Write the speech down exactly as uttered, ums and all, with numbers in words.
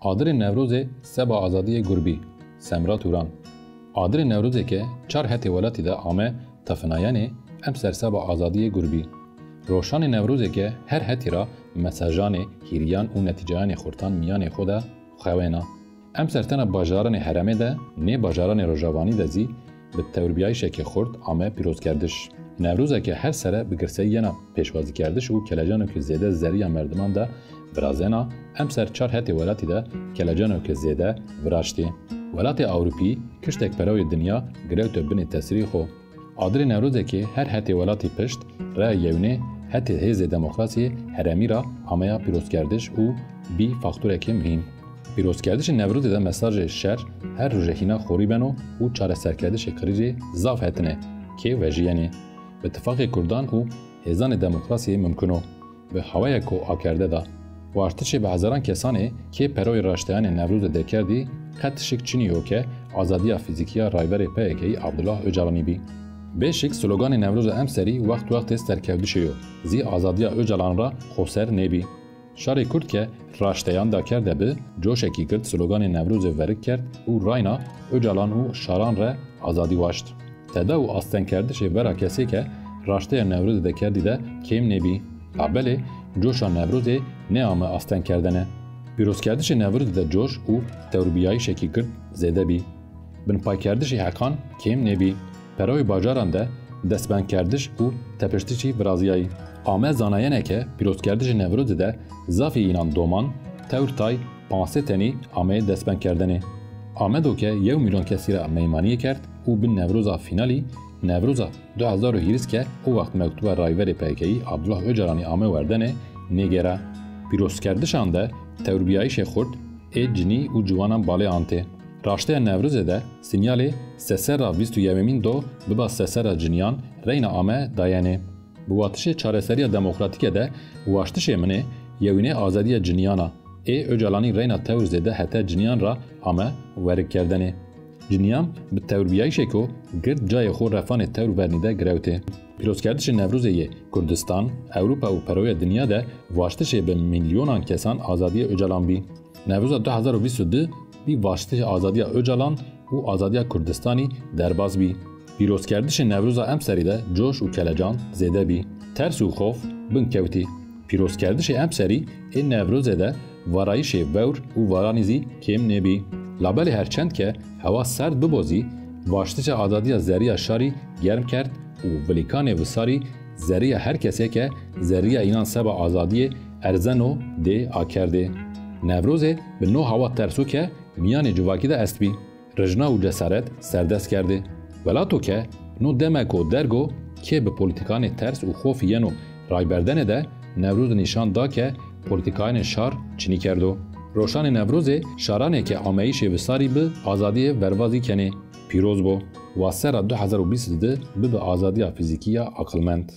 Adirê Newrozê seba azadiyê gur bî. Semra Turan. Adirê Newrozê ke çar hetê welatî de ame tefinayenê, emser seba azadiyê gur bî. Roşanê Newrozê ke her hetî ra mesajanê, hîriyan û netîceyanê xurtan miyanê xwe de xewêna. Emser tena bajaranê herêmê de, nê bajaranê rojavanî de zî bi tewrbiyayîşekê xurt ame pîrozkerdiş. Newrozeke her sere bi girseyî yena pêşwazîkerdiş û kelecanokê zêde zerrîya merdiman de virazena, emser çar hetê welatî de kelecanokê zêde viraştî. Welatê Ewropî kiştek perewê dinya girewte binê tesirî xwe. Adirê Newrozekê her hetê welatî pişt, reya yewînê hetê hêzê demokrasiyê herêmî ra ameya pîrozkerdiş û bî faktorekê muhîm. Pîrozkerdişê Newrozê de mesajê şer her roje hîna xorî beno û çareserkerdişê krîzê zaf hetine kê vejîyenê. Bi tifaqê kurdan û hêzanê demokrasiyê mimkun o. Bi hawayeko akerde da. Waştişê bi hezaran kesanê kê peroyê raşteyanê Newrozê dekerdî, qet şik çinî yo ke azadiya fîzîkî ya rayberê P Y K'yî Abdullah Ocalanî bî. Bê şik sloganê Newroza emserî wext wextê serkewtişê yo, zî azadiya Ocalan ra xoser nêbî. Şarê Kurd ke raşteyan dakerde bi, coşekî gird sloganê Newrozê verik kerd û rayna Ocalan û şaran re azadî waşt. Teda û astengkerdişê vera kesê ke raşteya Newrozê dekerdî de kêm nêbî. Labelê coşa Newrozê nêame astengkerdene. Pîrozkerdişê Newrozê de coş û tewrbiyayîşekî gird zêde bî. Binpaykerdişê heqan kêm nêbî. Peroyê bajaran de destbendkerdiş û tepiştişî viraziyayî. Ame zanayene ke pîrozkerdişê Newrozê de zafî înan doman, tewr tay pansê tenî ameyê destbendkerdinê. Amedo ke yew milyon kesî re meymaniyê kerd û bi Newroza fînalî, Newroza du hezar û hîris ke o wext mektuba rayverê P Y K'yî Abdullah Ocalanî ame werdene, nêgera. Pîrozkerdişan de tewrbiyayîşê xurt ê cinî û ciwanan balê antê. Raşteya Newrozê de sinyalê sê serra vîst û yewemîn do biba sê serra cinîyan reyna ame dayenê. Bi watişê çareseriya demokratîke de waştişê min ê yewînê azadiya cinîyan a. Ê Ocalanî reyna tewr zêde hete cinîyan ra ame werikkerdenê. Cinîyan bi tewrbiyayîşêko gird cayê xwe refanê tewr vernî de girewtê. Pîrozkerdişê Newrozê yê Kurdistan, Ewropa û peroya dinya de waştişê bi milyonan kesan azadiyê Ocalan bî. Newroza du hezar û vîst û du bî waştişê azadiya Ocalan û azadiya Kurdistanî derbas bî. Pîrozkerdişê Newroza emserî de coş û kelecan zêde bî. Ters û xof bin kewtî. Pîrozkerdişê emserî ê Newrozê de varayîşê vewr û varanî zî kêm nêbî. Labelê her çend ke hewa serd bibo zî, waştişê azadiya zerrîya şarî germ kerd û vilîkanê wisarî zerrîya her kesê ke zerrîya înan seba azadiyê erzeno dê akerdê. Newrozê bi no hewa terso ke miyanê civakî de estbî. Rijna û cesaret serdest kerdê. Welato ke no demeko dergo kê bi polîtîkanê ters û xofî yeno rayberdene de Newroz nîşan da ke polîtîkayênê şar çinî kerdo. Roşanê Newrozê şaranê ke ameyîşê wisarî bi azadiyê vervazî kenê. Pîroz bo. Wa serra du hezar û bîst û du bibe azadiya fîzîkî ya aqilmend.